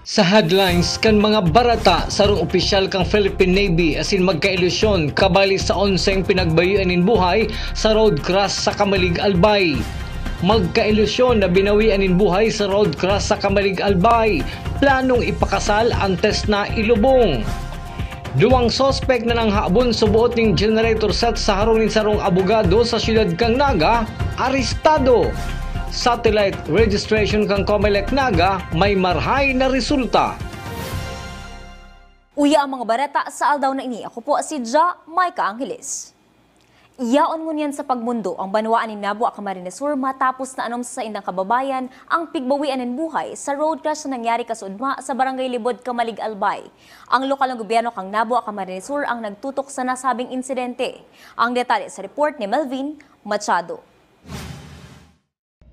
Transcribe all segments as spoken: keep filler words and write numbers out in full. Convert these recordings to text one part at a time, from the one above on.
Sa headlines kan mga barata, sarong opisyal kan Philippine Navy asin magkailusyon kabali sa onseng pinagbayoan nin buhay sa road crash sa Camalig, Albay. Magkailusyon na binawian nin buhay sa road crash sa Camalig, Albay. Planong ipakasal antes na ilubong. Duwang suspek na nanghabon sa boot nin generator set sa harong nin sarong abogado sa siyudad kan Naga, arestado. Satellite registration kan Comelec Naga may marahay na resulta. Uya ang mga bareta sa aldaw na ini. Ako po si Ja Micah Angeles. Yaon ngunyan sa pagmundo ang banwaan nin Nabua, Camarines Sur matapos naanom sa saindang kababayan ang pigbawian nin buhay sa road crash na nangyari kasuodma sa Barangay Libod, Camalig, Albay. Ang lokal na gobyerno kan Nabua, Camarines Sur ang nagtutok sa nasabing insidente. Ang detalye sa report ni Melvin Machado.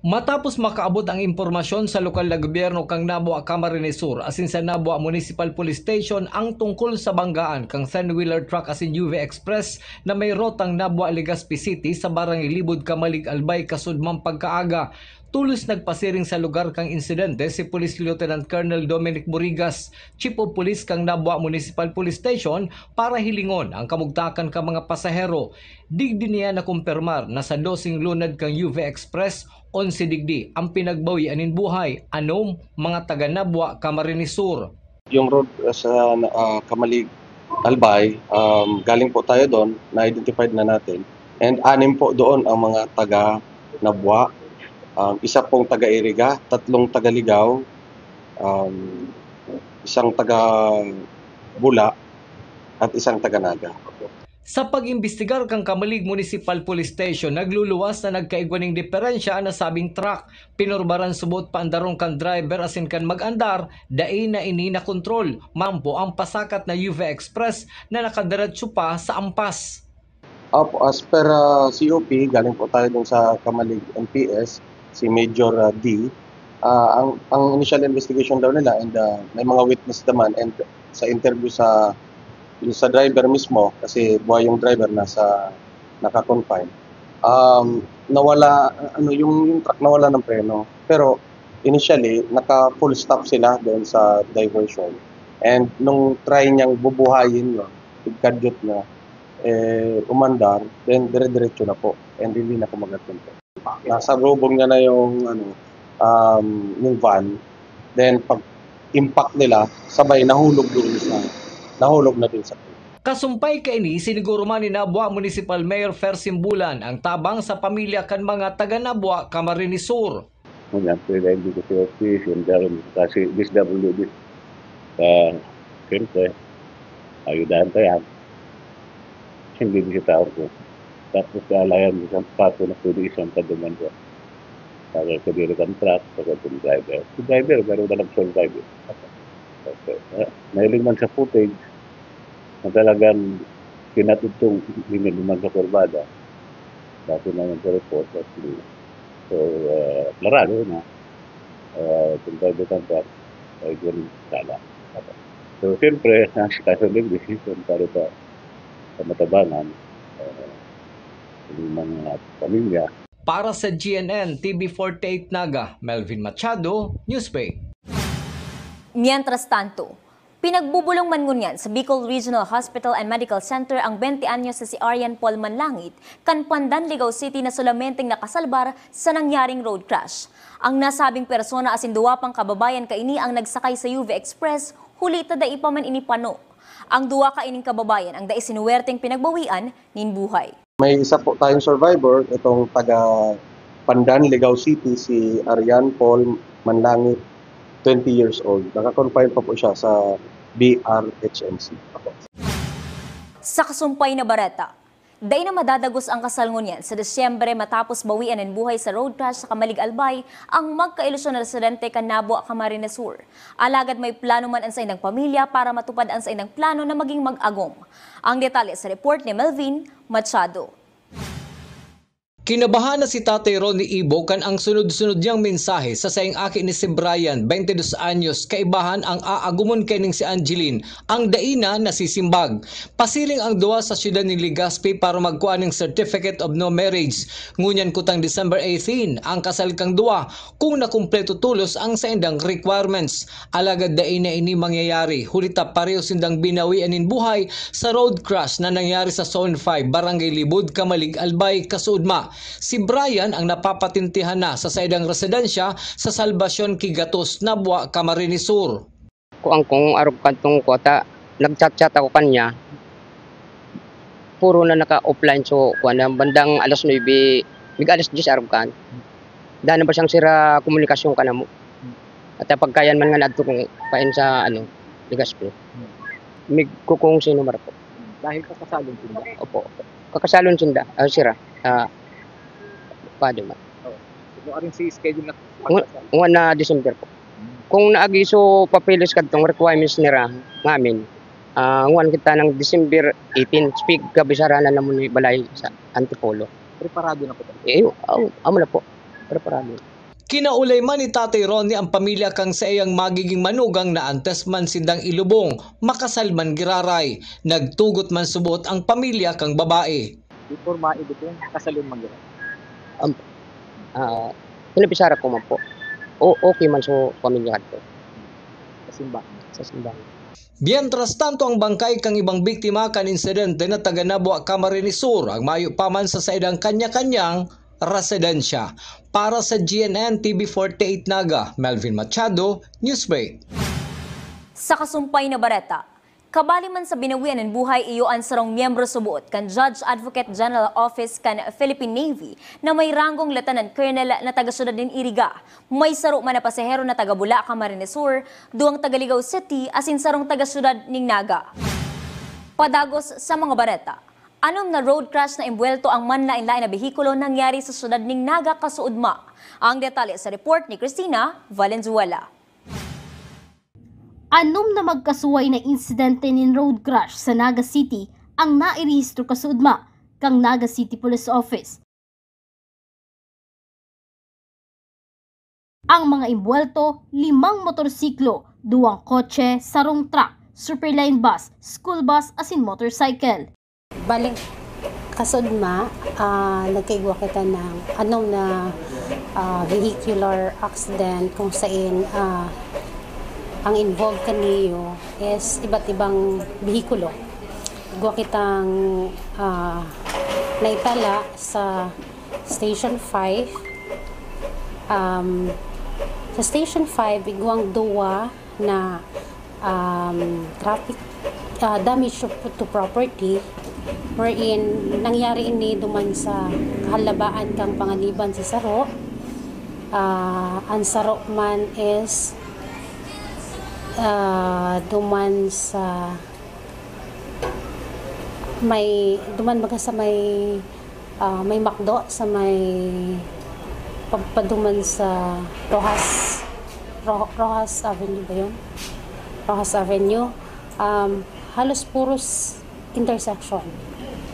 Matapos makaabot ang impormasyon sa lokal na gobyerno kan Nabua, Camarines Sur asin sa Nabua Municipal Police Station ang tungkol sa banggaan kan ten-wheeler truck asin U V Express na may rotang Nabua, Legazpi City sa Barangay Libod, Camalig, Albay, kasuodmang pagkaaga, tolos nagpasiring sa lugar kan insidente si Police Lieutenant Colonel Dominic Burigas, Chief of Police kan Nabua Municipal Police Station, para hilingon ang kamugtakan kan mga pasahero. Digdi niya nakumpirmar na sa doseng lunad kan U V Express, onse digdi ang pinagbawian nin buhay, anom mga taga Nabua, Camarines Sur. Yung road, ah, sa, ah, Camalig, Albay, um, galing po tayo doon, na-identified na natin. And anim po doon ang mga taga Nabua. Um, isa pong taga Iriga, tatlong taga Ligao, um, isang taga Bula, at isang taga Naga. Sa pag-imbestigar kan Camalig Municipal Police Station, nagluluwas na nagkaigwa nin diferensya an nasabing truck. Pinurbaran subot paandaron kan driver asin kan mag-andar, dai na ini nakontrol. Mampo ang pasakat na U V Express na nakadiretso pa sa ampas. Opo, as per, ah, C O P, galing po tayo dun sa Camalig M P S, si Major, ah, D. Ah, ang, ang initial investigation daw nila and, ah, may mga witness naman and sa interview sa, sa driver mismo, kasi buhay yung driver, nasa, naka-confine. Um, nawala, ano, yung, yung truck nawala ng preno. Pero initially, naka-full stop sila doon sa diversion. And nung try niyang bubuhayin yun, pagkadyot niya, eh, umandar, then dire-diretso na po. And hindi na kumagat yung truck. Nasa lubong niya na yung, ano, um, yung van. Then pag impact nila, sabay nahulog doon sa, nahulog na din sa truck. Kasumpay kaini, siniguro man ni Nabua Municipal Mayor Fer Simbulan ang tabang sa pamilya kan mga taga Nabua, Camarines Sur. Ngunyan, pwede hindi ko sa office, yung daron, kasi D S W D. Ah, siyempre, ayudahan ka yan. Hindi mo siya taon ko. Tapos, kaalayan mo isang pato na pwede isang kaduman ko. Tagal ko diri kan truck, tagal kong driver. Si driver, pero walang survivor. Okay. Ah, nailing man sa footage, na talagang pinatugtong, hindi naman sa kurbada. Dati naman sa report, at, so, ah, klarado na, ah, kung tayo butang pa, ay ganun sana. So, siyempre, ang sitwasyon ng decision para sa, sa matabangan, ah, yung mga pamilya. Para sa G N N T V forty-eight Naga, Melvin Machado, Newsbreak. Mientras tanto, pinagbubulong man ngunyan sa Bicol Regional Hospital and Medical Center ang twenty anyos na si Arian Paul Manlangit, kan Pandan, Ligao City, na solamenteng nakasalbar sa nangyaring road crash. Ang nasabing persona asin duwa pang kababayan kaini ang nagsakay sa U V Express, huli ta dai pa man ini pano. Ang duwa kaining kababayan ang dai sinuwerteng pinagbawian nin buhay. May isa po tayong survivor, itong taga Pandan, Ligao City, si Arian Paul Manlangit, twenty years old. Naka-confine pa po siya sa B R H M C. Sa kasumpay na bareta, dai na madadagos ang kasal ngunyan sa Disyembre matapos bawian nin buhay sa road crash sa Camalig, Albay ang magkailusyon na residente kan Nabua, Camarines Sur. Alagad may plano man an saindang pamilya para matupad an saindang plano na maging mag-agom. Ang detalye sa report ni Melvin Machado. Kinabahan na si Tatay Ronnie Ibo kan ang sunod-sunod niyang mensahe sa saing aki ni si Brian, twenty dos anyos, kaibahan ang aagumon kaining si Angeline, ang dai na nasisimbag. Pasiring ang duwa sa siyudad nin Legazpi para magkua nin Certificate of No Marriage. Ngunyan kutang December eighteen ang kasal kang duwa kung nakumpleto tolos ang saindang requirements. Alagad dai na ini mangyayari, huli ta pareho sindang binawian nin buhay sa road crash na nangyari sa Zone five, Barangay Libod, Camalig, Albay, kasuodma. Si Brian ang napapatintihan na sa saidang residensya sa Salvacion Quigatos, Nabua, Camarines Sur. Kuan, kung arog kadtong kuwata, nag-chat-chat ako kanya. Puro na naka-offline, so, kuwan na, bandang alas nuebe, mig-alas diyes arog kan. Daan na ba siyang sira komunikasyon kanamo? At ang pagkayan man nga naadto kung pain sa, ano, Legazpi. Migkukong si numar po. Dahil kakasalon sinda? Opo. Kakasalon sinda, ah, sira. Ah, pwede man. Oo. So, aring si schedule na Ngwa-, pagkasal? Ngwa na December po. Hmm. Kung naagiso papeles kadtong requirements nira, ngamin, ah, ngwan kita ng December eighteen, speak, kabisaranan na mo ni balay sa Antipolo. Preparado na po ba? Eh, aw, amo na po. Preparado. Kinaulay man ni Tatay Ronnie ang pamilya kang saiyang magiging manugang na antes man sindang ilubong, makasal man giraray. Nagtugot man subot ang pamilya kang babae. Before maibo kung kasalon man giraray. Am-, ah, pinapisara ko man po. O-, okay man sa pamilya kadto. Sa simbahan. Sa simbahan. Mientras tanto, ang bangkay kang ibang biktima kan insidente na taga Nabua, Camarines Sur, ang mayo pa man sa saidang kanya-kanyang residensya. Para sa G N N T V forty-eight Naga, Melvin Machado, Newsbreak. Sa kasumpay na bareta, kabali man sa binawian nin buhay iyo an sarong miyembro subot kan Judge Advocate General Office kan Philippine Navy na may ranggong Lieutenant Colonel na taga-syudad nin Iriga. May saro man na pasahero na taga Bula, Camarines Sur, duwang taga Ligao City, asin sarong taga-syudad nin Naga. Padagos sa mga bareta, anom na road crash na imbuwelto ang manlaen-laen na behikulo nangyari sa syudad nin Naga kasuodma. Ang detalye sa report ni Christina Valenzuela. Anom na magkasuway na insidente nin road crash sa Naga City ang nairehistro kasuodma kan Naga City Police Office. Ang mga imbuwelto, limang motorsiklo, duwang kotse, sarong truck, superline bus, school bus, asin motorcycle. Bale, kasuodma, ah, nagkaigwa kita ng anom na, ah, vehicular accident kung sain, ah, ang involved kaniyo is iba't ibang behikulo. Igwa kitang, ah, naitala sa Station five. Um, sa Station five, igwang duwa na, um, traffic, ah, damage to, to property, wherein nangyari ini duman sa kahalabaan kang panganiban sa saro. Ah, ang saro man is, ah, duman sa may, duman baga sa may, ah, may McDo, sa may pagpaduman sa Roxas, Ro-, Roxas Avenue ba yun? Roxas Avenue. Um, halos puros intersection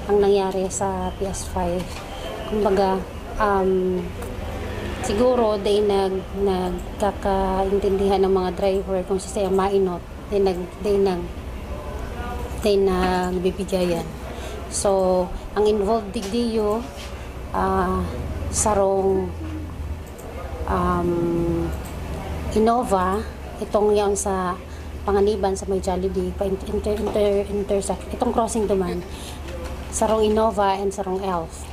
ang nangyari sa P S five. Kumbaga, um, siguro dahil nag-, nagkakaintindihan ng mga driver kung saan siya mainot, dahil nag-, dahil nag-, dahil nagbibigayan. So, ang involved digdiyo, ah, sarong, um, Innova, itong yaon sa Panganiban sa may Jollibee, pa in-, inter-, inter-, intersection, itong crossing duman, sarong Innova and sarong Elf.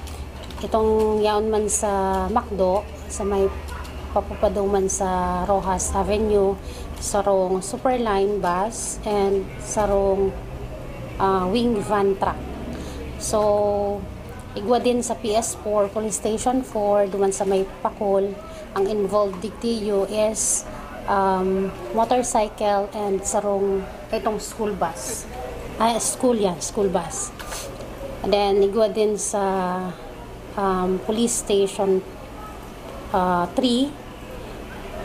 Itong yaon man sa McDo, sa may papupaduman sa Roxas Avenue, sarong Superline bus and sarong, ah, wing van truck. So, igwa din sa P S four, Police Station four, duman sa may Pacol. Ang involved digdiyo is, um, motorcycle and sarong, itong school bus. Ah, school yan, school bus. And then, igwa din sa, um, Police Station, ah, three.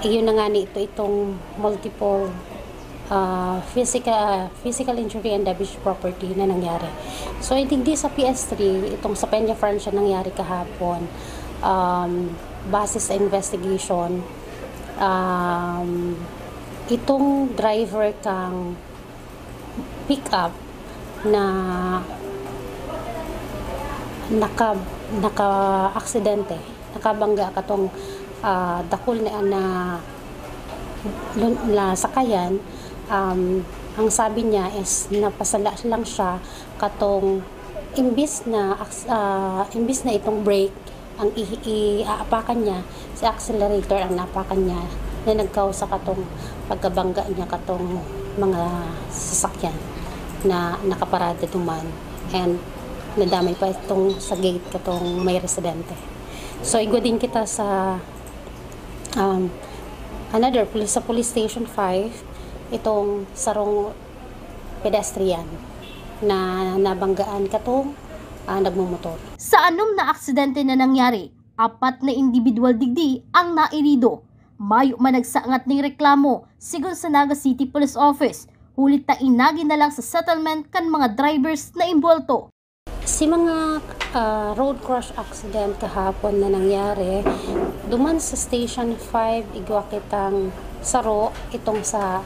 Iyon na nga nito, itong multiple, ah, physical, physical injury and damage to property na nangyari. So, I think di sa P S three, itong sa Peña Francia nangyari kahapon, um, base sa investigation, um, itong driver kang pick-up na naka-, naka-aksidente, nakabangga katong, ah, dakul na, na, na sakayan, um, ang sabi niya is napasala lang siya katong imbis na aks-, ah, imbis na itong brake, ang i-, iaapakan niya, si accelerator ang naapakan niya na nagkausa katong pagkabangga niya katong mga sasakyan na nakaparada duman and nadamay pa itong sa gate katong may residente. So, igwa din kita sa, um, another, police, sa Police Station five, itong sarong pedestrian na nabanggaan katong, ah, nagmumotor. Sa anom na aksidente na nangyari, apat na indibidwal digdi ang nairido. Mayo man nagsangat ning reklamo, sigon sa Naga City Police Office, huli ta inagi na lang sa settlement kan mga drivers na imbwelto. Si mga, ah, road crash accident kahapon na nangyari, duman sa Station five, igwa kitang saro, itong sa,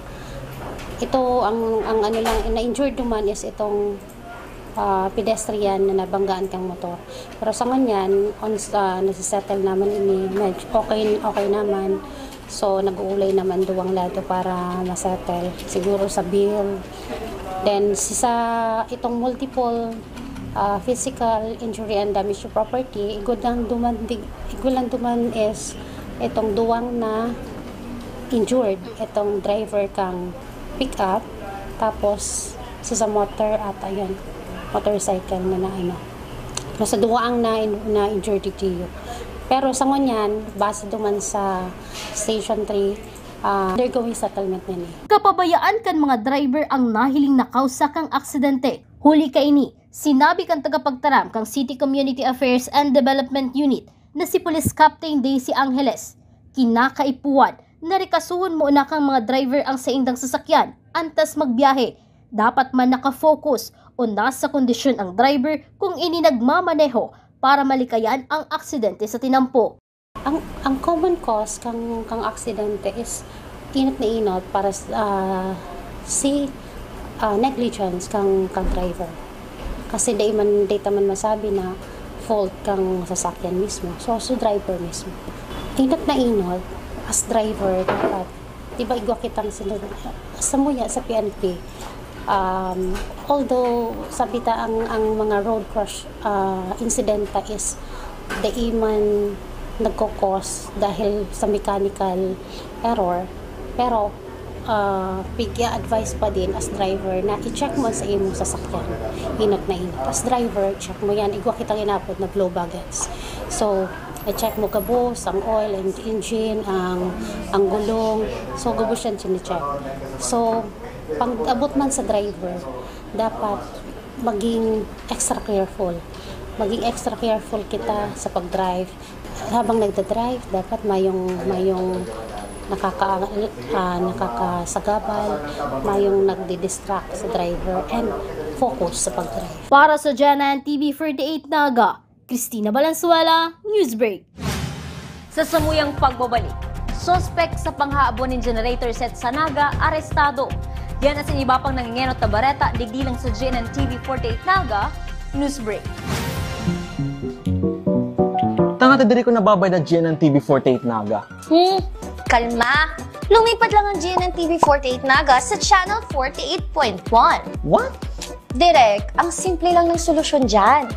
ito, ang, ang ano lang, na-injured duman is itong, ah, pedestrian na nabanggaan kang motor. Pero sa ngunyan, on, ah, nasisettle naman ini, medyo okay, okay naman. So, nag-uulay naman duwang lado para masettle. Siguro sa bill. Then, si-, sa itong multiple, ah, physical injury and damage to property, igwa lang duman, dig-, igwa lang duman is itong duwang na injured, itong driver kang pick-up, tapos si sa motor ata yun, motorcycle na, na ano. Nasa duwa ang na, na injured digdi. Pero sa ngunyan, base duman sa Station three, ah, undergoing settlement na ni. Kapabayaan kan mga driver ang nahiling na kausa kang aksidente. Huli kaini, sinabi kan tagapagtaram kan City Community Affairs and Development Unit na si Police Captain Daisy Angeles, kinakaipuhan na rikasuhon muna kan mga driver ang saindang sasakyan antes magbiyahe. Dapat man naka-focus o nasa kondisyon ang driver kung ini nagmamaneho para malikayan ang aksidente sa tinampo. Ang, ang common cause kang, kang aksidente is inot na inot para s-, ah, si, ah, negligence kang, kang driver. Kasi dai man, dai ta man masabi na fault kang sasakyan mismo. So, si driver mismo. Inot na inot, as driver, dapat, di ba, igwa kitang sinu-, sa muya, sa P N P, um, although, sabi ta, ang, ang mga road crash, ah, insidente is dai man nagko-cause dahil sa mechanical error, pero, ah, pig-a-advise pa din as driver na i-check mo sa imong sasakyan. Inot na inot. As driver, check mo yan. Igwa kitang inapod na blue baggage. So, i-check mo gabos, ang oil, ang engine, ang, ang gulong. So, gabos yan chine-check. So, pag abot man sa driver, dapat maging extra careful. Maging extra careful kita sa pag-drive. Habang nagda-drive, dapat mayong, mayong nakaka-, ah, nakakasagabal, mayong nagdi-distract sa driver, and focus sa pag-drive. Para sa GNN T V forty-eight Naga, Christina Valenzuela, Newsbreak. Sa samuyang pagbabalik, suspek sa panghahabon nin generator set sa Naga, arestado. Yan at sa iba pang nangengenot na bareta, digdi lang sa GNN T V forty-eight Naga, Newsbreak. Tangata diri ko nababayad na GNN T V forty-eight Naga. Hmm, kalma. Lumipat lang ang GNN T V forty-eight Naga sa Channel forty-eight point one. What? Direk, ang simple lang ng solusyon dyan.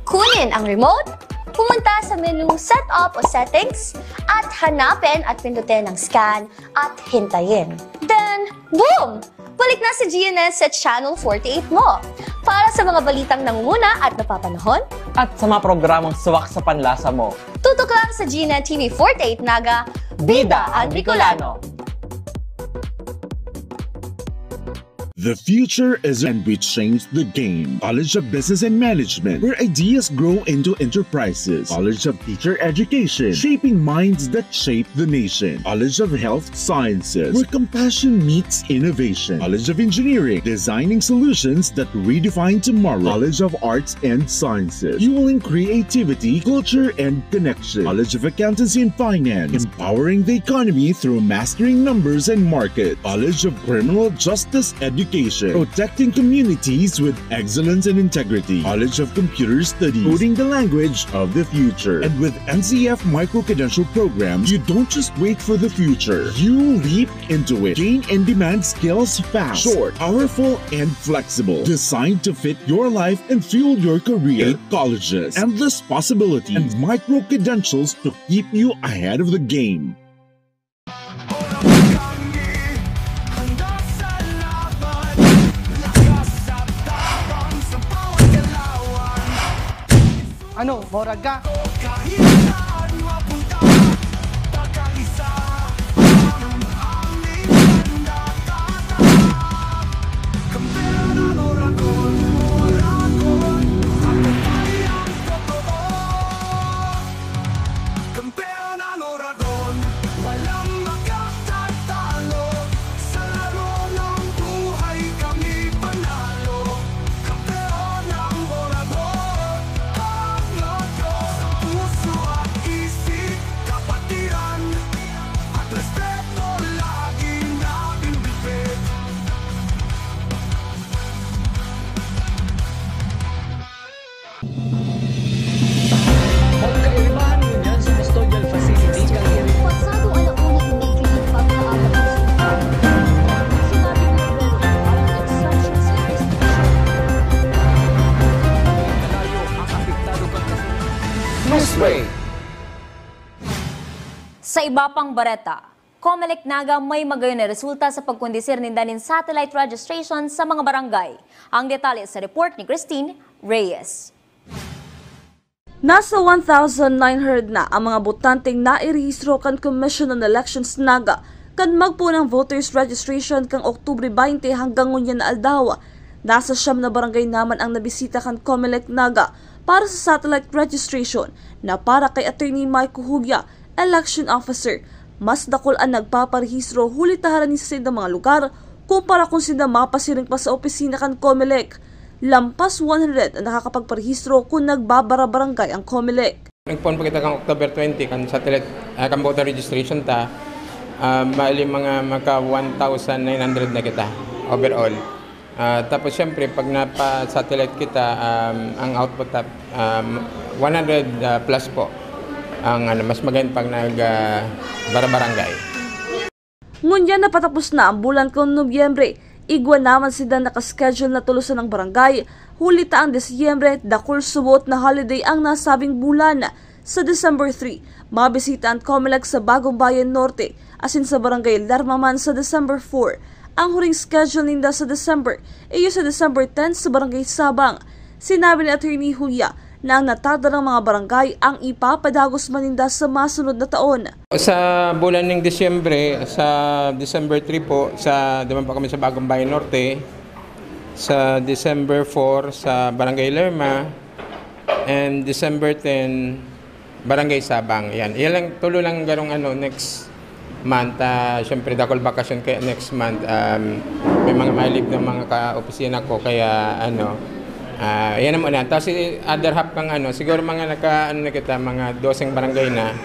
Kunin ang remote, pumunta sa menu Setup o Settings, at hanapin at pindutin ang Scan at hintayin. Then, boom! Balik na si GNN sa Channel forty-eight mo. Para sa mga balitang nangunguna at napapanahon, at sa mga programang swak sa panlasa mo, tutok lang sa GNN T V forty-eight Naga, Bida ang Bicolano. The future is, and we change the game. College of Business and Management, where ideas grow into enterprises. College of Teacher Education, shaping minds that shape the nation. College of Health Sciences, where compassion meets innovation. College of Engineering, designing solutions that redefine tomorrow. College of Arts and Sciences, fueling creativity, culture, and connection. College of Accountancy and Finance, empowering the economy through mastering numbers and market. College of Criminal Justice Education, protecting communities with excellence and integrity. College of Computer Studies, coding the language of the future. And with N C F micro-credential programs, you don't just wait for the future. You leap into it. Gain in-demand skills fast, short, powerful, and flexible. Designed to fit your life and fuel your career. Eight colleges, endless possibilities, and micro-credentials to keep you ahead of the game. Ano, morag ka? Sa iba pang bareta, Comelec Naga may magayon na resulta sa pagkondisir ninda nin satellite registration sa mga barangay. Ang detalye sa report ni Christine Reyes. Nasa one thousand nine hundred na ang mga botanteng nairehistro kan Commission on Elections Naga kan magpoon ang voters registration kan Oktubre twenty hanggang ngunyan na aldaw. Nasa siyam na barangay naman ang nabisita kan Comelec Naga para sa satellite registration na para kay Attorney Mike Huya, election officer. Mas dakul an nagpaparehistro huli ta harani sa saindang mga lugar kumpara kun sinda mapasiring pa sa opisina kan Comelec. Lampas one hundred an nakakapagparehistro kun nagbabara-barangay ang Comelec. Nagpoon pa kita kan October twenty kan satellite, ah, kan voter registration ta, ah, bali mga maka one thousand nine hundred na kita overall. Ah, tapos siyempre pag napa-satellite kita, um, ang output ta, um, one hundred, ah, plus po ang ano, mas magayon pag nag, ah, bara-barangay. Ngunyan na patapos na ang bulan kan Nobyembre, igwa naman sindang naka-schedule na tulusan ang barangay, huli ta ang Disyembre, dakul suot na holiday ang nasabing bulan. Sa December three, mabisita an Comelec sa Bagong Bayan Norte, asin sa Barangay Lerma man sa December four. Ang huring schedule ninda sa December, iyo sa December ten sa Barangay Sabang. Sinabi ni Attorney Julia, na ang natadarang mga barangay ang ipapadagos man ninda sa masunod na taon. Sa bulan ng Disyembre, sa December three po, sa, duman pa kami sa Bagong Bayan Norte, sa December four sa Barangay Lerma, and December ten, Barangay Sabang. Yan. Yan lang, tulo lang garong ano, next month. Ah, syempre, dakul bakasyon kaya next month, um, may mga ma-leave ng mga ka-opisina ko, kaya ano, ah, yan naman na. Tapos si other half kang ano, siguro mga naka, ano na kita, mga doseng barangay na.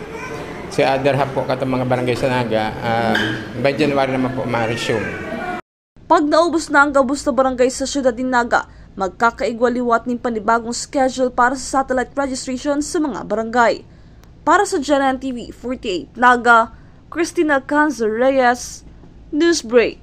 Si other half po katong mga barangay sa Naga, um, by January naman po ma-resume. Pag naubos na ang gabos na barangay sa siyudad nin Naga, magkakaigwa liwat nin panibagong schedule para sa satellite registration sa mga barangay. Para sa G N N T V forty-eight Naga, Christina Canzo Reyes, Newsbreak.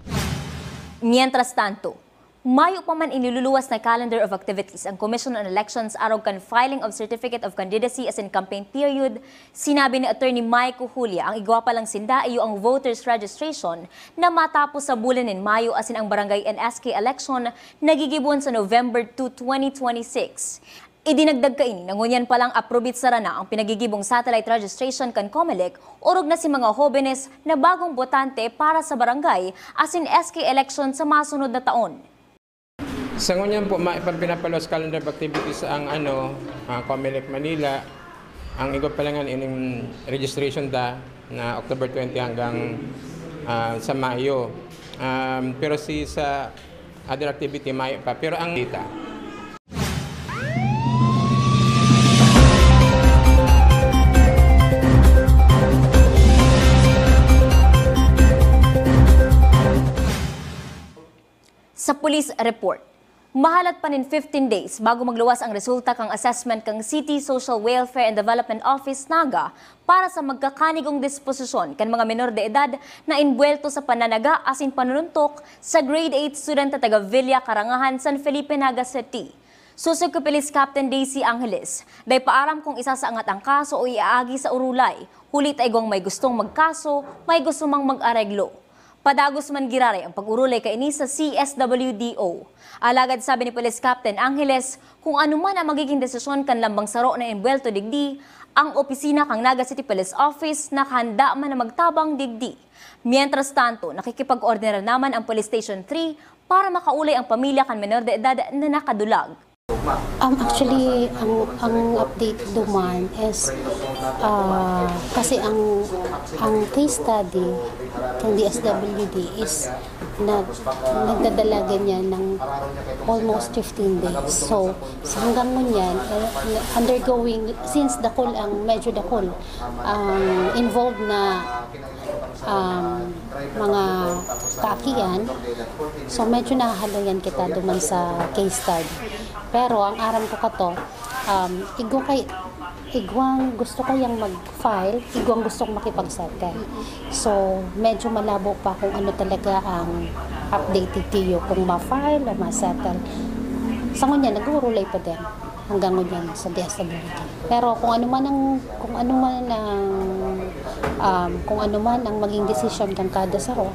Mientras tanto, mayo pa man iniluluwas na calendar of activities ang Commission on Elections arog kan filing of Certificate of Candidacy asin campaign period. Sinabi ni Attorney Mike Julia ang igwa pa lang sinda iyo ang voters registration na matapos sa bulan nin Mayo asin ang barangay and S K election na gigibohon sa November two, twenty twenty-six. Idinagdag kaini na ngunyan pa lang aprobitsara na ang pinagigibong satellite registration kan Comelec, orog na si mga hobenes na bagong botante para sa barangay asin S K election sa masunod na taon. Sa ngunyan po, ma-, pang pinapaluwas calendar of activities ang, ano, ah, Comelec Manila. Ang igwa pa lang yan, ining registration da na October twenty hanggang, ah, sa Mayo. Um, pero si sa other activity, Mayo pa. Pero ang data. Sa police report, mahalat pa nin fifteen days bago magluwas ang resulta kan assessment kan City Social Welfare and Development Office, Naga, para sa magkakanigong disposisyon kan mga menor de edad na imbuwelto sa pananaga asin panununtok sa grade eight student na taga Villa Karangahan, San Felipe, Naga City. Sosog ki Police Captain Daisy Angeles, dai pa aram kung isasaangat ang kaso o iaagi sa urulay, huli ta igwang may gustong magkaso, may gusto mang mag-areglo. Padagos man giraray ang pag-urulay kaini sa C S W D O. Alagad sabi ni Police Captain Angeles, kung ano man ang magiging desisyon kan lambang saro na imbuwelto digdi, ang opisina kan Naga City Police Office nakahanda man na magtabang digdi. Mientras tanto, nakikipag-koordinar naman ang Police Station three para makaulay ang pamilya kan menor de edad na nakadulag. Um, actually, ang, ang update duman is, ah, kasi ang, ang case study ng D S W D is nag-, nagdadalagan niya ng almost fifteen days. So, sa hanggang ngunyan, eh, undergoing, since dakul ang, medyo dakul ang involved na, um, mga kaakian, so medyo nahahaloyan kita duman sa case study. Pero ang aram ko kato, um, igwa kay, igwang gusto kayang mag-file, igwang gustong makipag-settle. So, medyo malabo pa kung ano talaga ang update digdi, kung ma-file o ma-settle. Sa ngunyan, nag-uurulay pa din hanggang ngunyan sa D S W D. Pero kung ano man ang, kung ano man ang, um, kung ano man ang maging desisyon kan kada saro,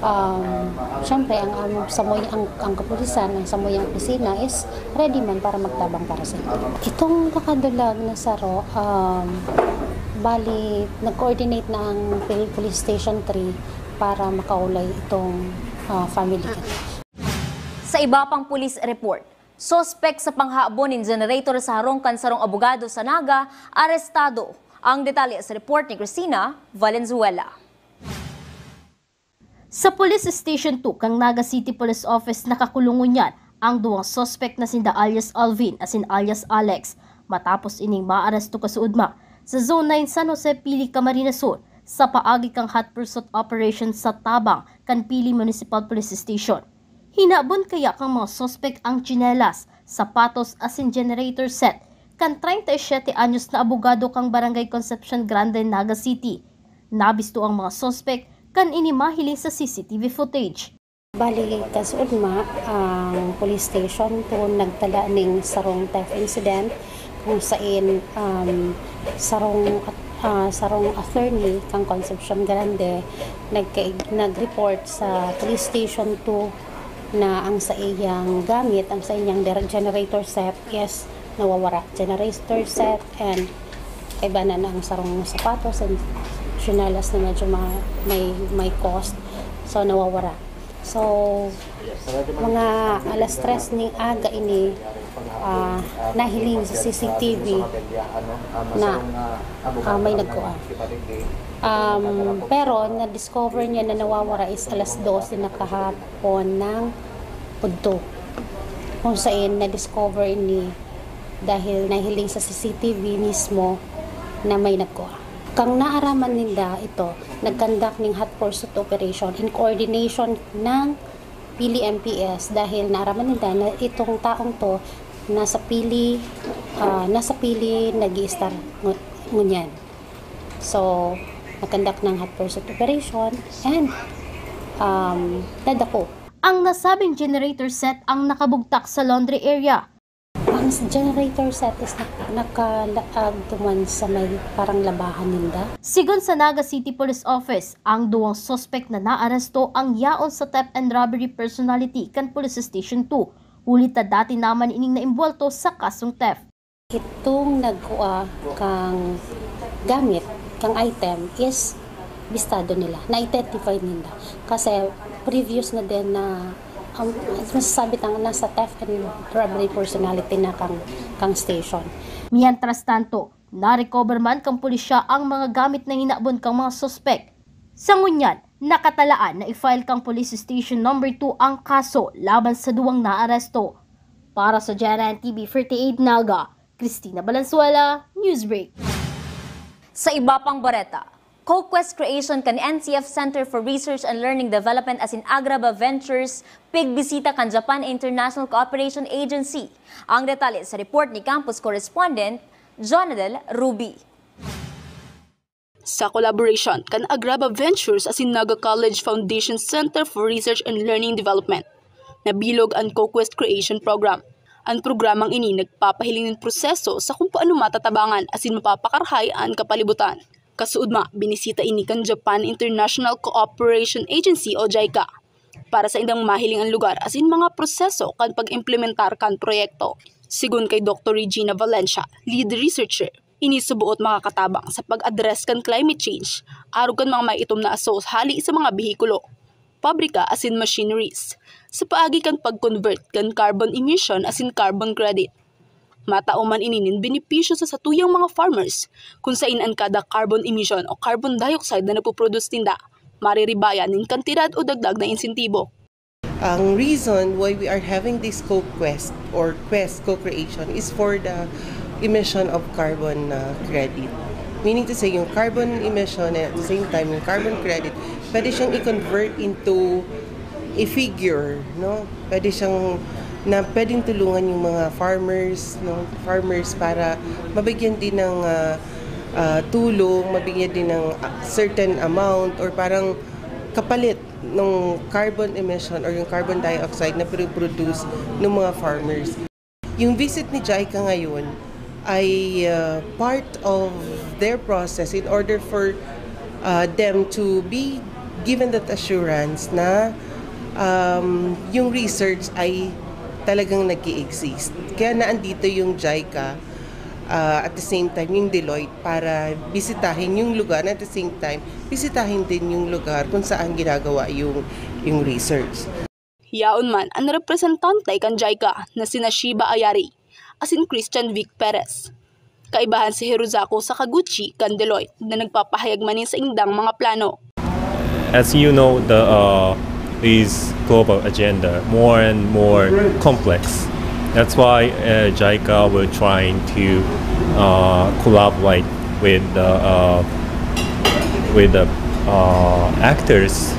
um, syempre, ang, ang samoy-, ang, ang kapulisan, ang samuyang opisina is ready man para magtabang para sa inyo. Itong nakadulag na saro, um, bali, nag-coordinate na ang Pil-, Police Station three para makaulay itong, ah, family. Sa iba pang police report, suspek sa panghabon nin generator sa harong kan sarong abogado sa Naga, arestado. Ang detalye sa report ni Christina Valenzuela. Sa Police Station two kan Naga City Police Office nakakulong ngunyan ang duwang suspek na sinda alias Alvin asin alias Alex, matapos ining maaresto kasuodma sa Zone nine San Jose, Pili, Camarines Sur, sa paagi kan hot pursuit operation sa tabang kan Pili Municipal Police Station. Hinabon kaya kan mga suspek ang tsinelas, sapatos asin generator set kan treinta y siete anyos na abogado kan Barangay Concepcion Grande, Naga City. Nabisto ang mga suspek kan ini mahiling sa C C T V footage. Bali, kasuodma, ang Police Station two nagtala ning sarong theft incident kung sain, um, sarong, ah, sarong attorney kan Concepcion Grande nagka-, nag-report sa Police Station two na ang saiyang gamit, ang saiyang der-, generator set is nawawara. Generator set and iba na ang sarong sapatos and tsinelas na medyo ma-, may, may cost. So, nawawara. So, mga alas tres ning aga ini, ah, nahiling sa C C T V na, ah, may nagkua. Um, pero na-discover niya na nawawara is alas dose na kahapon ng udto, kung sain na-discover ini dahil nahiling sa C C T V mismo na may nagkua. Kan naaraman ninda ito, nag-conduct ning hot pursuit operation in coordination ng Pili M P S dahil naaraman ninda na itong taong to nasa Pili, ah, nasa Pili nag-i-istar ngu-, ngunyan. So, nag-conduct ng hot pursuit operation and, um, nadako. Ang nasabing generator set ang nakabugtak sa laundry area. Ang s-, generator set is nak-, nakalaag duman sa may parang labahan ninda. Sigon sa Naga City Police Office, ang duwang suspek na naaresto ang yaon sa theft and robbery personality kan Police Station two, huli ta dati naman ining naimbuwelto sa kasong theft. Itong nagkua kang gamit, kang item is bistado nila, na-identify ninda. Kasi previous na din na, Ang masasabi ta nga nasa theft and robbery personality na kang, kang station. Mientras tanto, na-recover man kan pulisya ang mga gamit na hinabon kan mga suspek. Sa ngunyan, nakatalaan na i-file kan Police Station Number two ang kaso laban sa duwang naaresto. Para sa G N N T V forty-eight Naga, Christina Balanzuela, Newsbreak. Sa iba pang bareta, CoQuest Creation kan N C F Center for Research and Learning Development asin Agraba Ventures, pigbisita kan Japan International Cooperation Agency. Ang detalye sa report ni campus correspondent Jonadel Ruby. Sa collaboration kan Agraba Ventures asin Naga College Foundation Center for Research and Learning Development, nabilog an CoQuest Creation Program. An programang ini nagpapahiling nin proseso sa kung paano matatabangan asin mapapakarahay an kapalibutan. Kasuodma, binisita ini kan Japan International Cooperation Agency o JICA para sa indang mahiling an lugar asin mga proseso kan pag-implementar kan proyekto. Sigon kay Doktor Regina Valencia, lead researcher, ini suboot makakatabang sa pag-address kan climate change, arog kan mga maiitom na aso hali sa mga behikulo, pabrika asin machineries, sa paagi kan pag-convert kan carbon emission asin carbon credit. Matao man ini nin benepisyo sa satuyang mga farmers, kun sain an kada carbon emission o carbon dioxide na napoproduce ninda, mariribayan nin kantidad o dagdag na insentibo. Ang reason why we are having this co-quest or quest co-creation is for the emission of carbon uh, credit. Meaning to say, yung carbon emission and at the same time yung carbon credit, pwede siyang i-convert into a figure, no? Pwede siyang na pwedeng tulungan yung mga farmers, no? Farmers para mabigyan din ng uh, uh, tulong, mabigyan din ng uh, certain amount or parang kapalit ng carbon emission or yung carbon dioxide na pinoproduce ng mga farmers. Yung visit ni JICA ngayon ay uh, part of their process in order for uh, them to be given that assurance na um, yung research ay talagang nag exist. Kaya naandito yung JICA uh, at the same time yung Deloitte para bisitahin yung lugar at the same time bisitahin din yung lugar kung saan ginagawa yung yung research. Yaon man an representante kan JICA na sina Shiba Ayari asin Christian Vic Perez. Kaibahan si Hirozako Sakaguchi kan Deloitte na nagpapahayag man nin saindang mga plano. As you know, the uh, this global agenda more and more complex. That's why uh, JICA will trying to uh, collaborate with the uh, with the uh, actors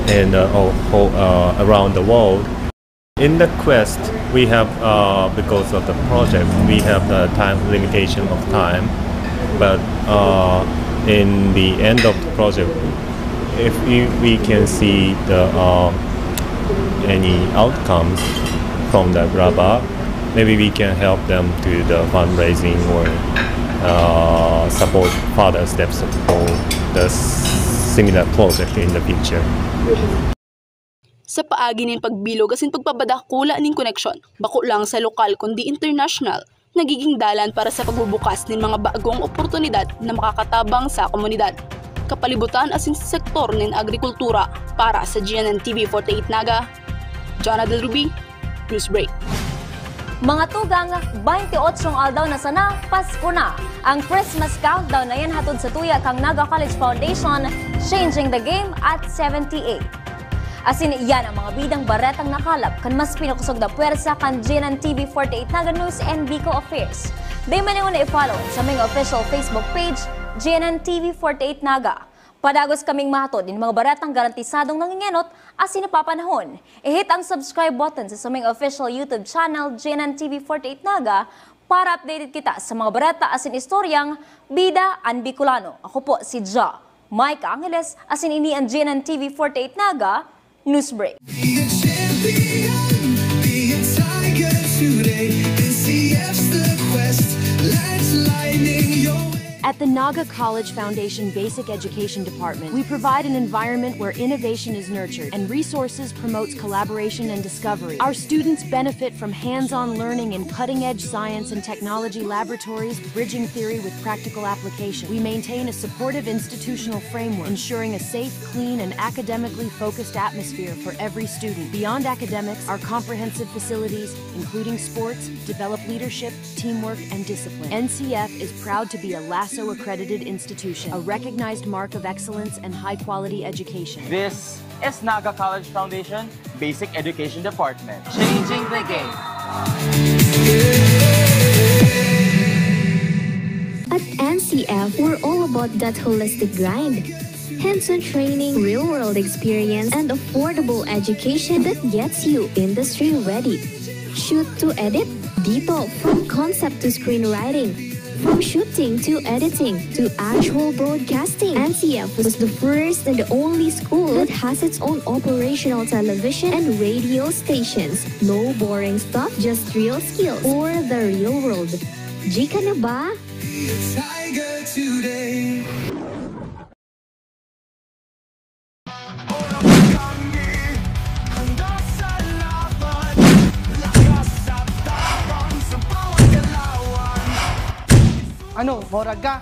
and uh, all, all, uh, around the world. In the quest, we have uh, because of the project, we have the time limitation of time. But uh, in the end of the project, if we, we can see the uh, any outcomes from the Agraba, maybe we can help them to the fundraising or uh, support further steps for the similar project in the future. Sa paagi nin pagbilog asin pagpabadakula nin koneksyon, bako lang sa lokal kundi international, nagiging dalan para sa pagbubukas nin mga bagong oportunidad na makakatabang sa komunidad, kapalibutan asin sa sektor nin agrikultura. Para sa G N N T V forty-eight Naga, Jana Del Rubi, Newsbreak. Mga tugang, twenty-eight aldaw na sana, Pasko na! Ang Christmas countdown na yan hatod sa tuya kang Naga College Foundation, Changing the Game at seventy-eight. Asin iyan ang mga bidang baretang nakalap kan mas pinakosog na pwersa kan G N N T V forty-eight Naga News and Bicol Affairs. Dai malingon na i-follow sa mga official Facebook page, G N N T V forty-eight Naga. Padagos kaming mahatod nin mga baretang garantisadong nangingenot asin napapanahon. I-hit ang subscribe button sa saming official YouTube channel, G N N T V forty-eight Naga, para updated kita sa mga bareta asin istoryang Bida an Bicolano. Ako po si Ja Micah Angeles, asin ini an G N N T V forty-eight Naga Newsbreak. At the Naga College Foundation Basic Education Department, we provide an environment where innovation is nurtured and resources promotes collaboration and discovery. Our students benefit from hands-on learning in cutting-edge science and technology laboratories, bridging theory with practical application. We maintain a supportive institutional framework, ensuring a safe, clean, and academically focused atmosphere for every student. Beyond academics, our comprehensive facilities, including sports, develop leadership, teamwork, and discipline. N C F is proud to be a LASO accredited institution, a recognized mark of excellence and high-quality education. This is Naga College Foundation Basic Education Department. Changing the game. At N C F, we're all about that holistic grind. Hands-on training, real-world experience, and affordable education that gets you industry ready. Shoot to edit, dito, from concept to screenwriting. From shooting to editing to actual broadcasting, N C F was the first and the only school that has its own operational television and radio stations. No boring stuff, just real skills for the real world. G ka na ba? Tiger today. Ano, morag ka?